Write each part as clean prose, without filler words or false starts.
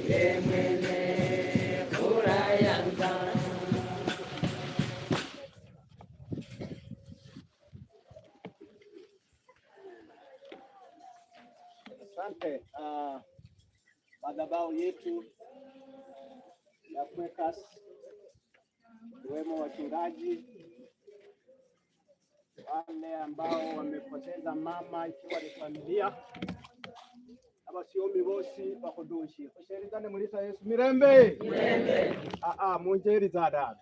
Ye mwene khulayanza. Asante. Madhabahu yetu ya Quakers, ikiwemo wachungaji wale ambao wamepoteza mama, ikiwa ni familia abasiomi bosi bakhudushi khusherizane mulisa Yesu mirembe. Aa munjeriza dada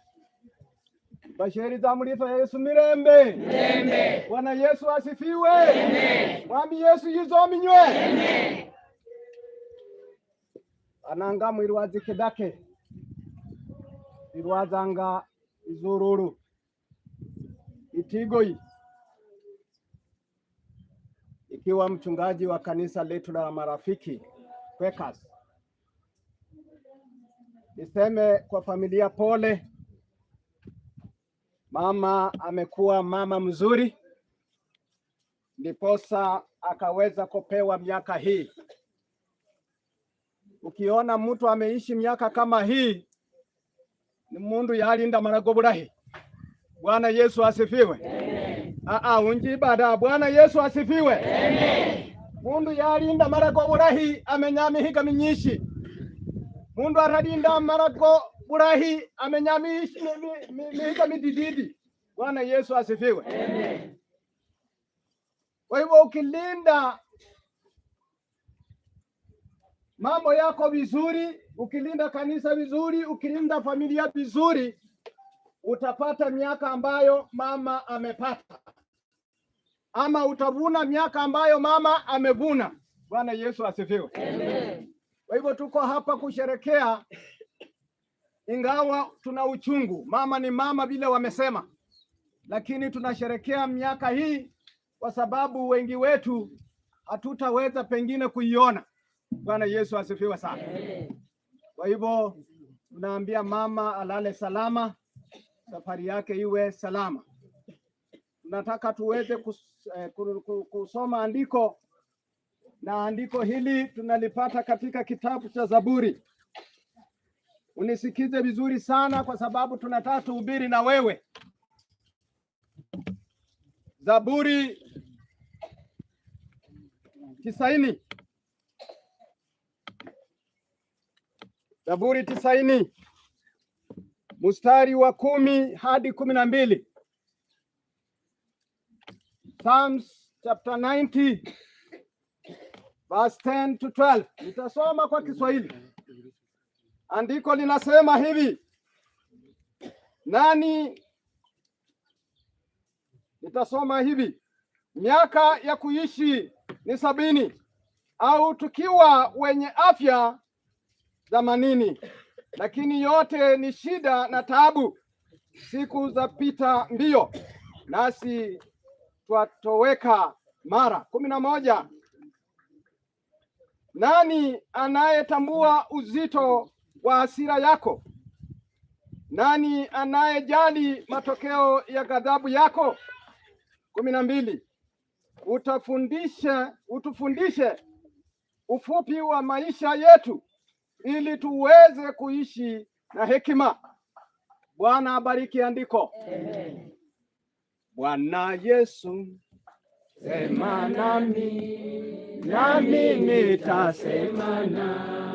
basheriza mulisa Yesu mirembe. Bwana Yesu asifiwe. Mwami Yesu yizominywe ananga mwirwazi kidake irwazanga izururu itigoyi, ikiwa mchungaji wa kanisa letu la Marafiki Quakers. Niseme kwa familia pole, mama amekuwa mama mzuri, ndiposa akaweza kupewa miaka hii. Ukiona mtu ameishi miaka kama hii, ni mundu yalinda marago burahi. Bwana Yesu asifiwe. Aa, unjibada. Bwana Yesu asifiwe. Mundu yalinda marago burahi amenya mihiga minyishi. Mundu aralinda marago burahi amenya mihiga midididi. Bwana Yesu asifiwe. Kwa hivyo ukilinda mambo yako vizuri, ukilinda kanisa vizuri, ukilinda familia vizuri, utapata miaka ambayo mama amepata, ama utavuna miaka ambayo mama amevuna. Bwana Yesu asifiwe. Kwa hivyo tuko hapa kusherekea, ingawa tuna uchungu. Mama ni mama vile wamesema, lakini tunasherekea miaka hii kwa sababu wengi wetu hatutaweza pengine kuiona. Bwana Yesu asifiwe sana. Kwa hivyo tunaambia mama alale salama, safari yake iwe salama. Tunataka tuweze kusoma andiko, na andiko hili tunalipata katika kitabu cha Zaburi. Unisikize vizuri sana, kwa sababu tunataka tuhubiri na wewe. Zaburi 90. Zaburi 90 mstari wa 10 hadi 12. Psalms chapter 90 verse 10 to 12. Nitasoma kwa Kiswahili. Andiko linasema hivi. Nani? Nitasoma hivi. Miaka ya kuishi ni 70, au tukiwa wenye afya 80, lakini yote ni shida na taabu. Siku za pita mbio, nasi twatoweka mara. 11. Nani anayetambua uzito wa hasira yako? Nani anayejali matokeo ya ghadhabu yako? 12. Utufundishe ufupi wa maisha yetu, ili tuweze kuishi na hekima. Bwana abariki andiko. Amen. Bwana Yesu, sema nami, nami nitasema nawe.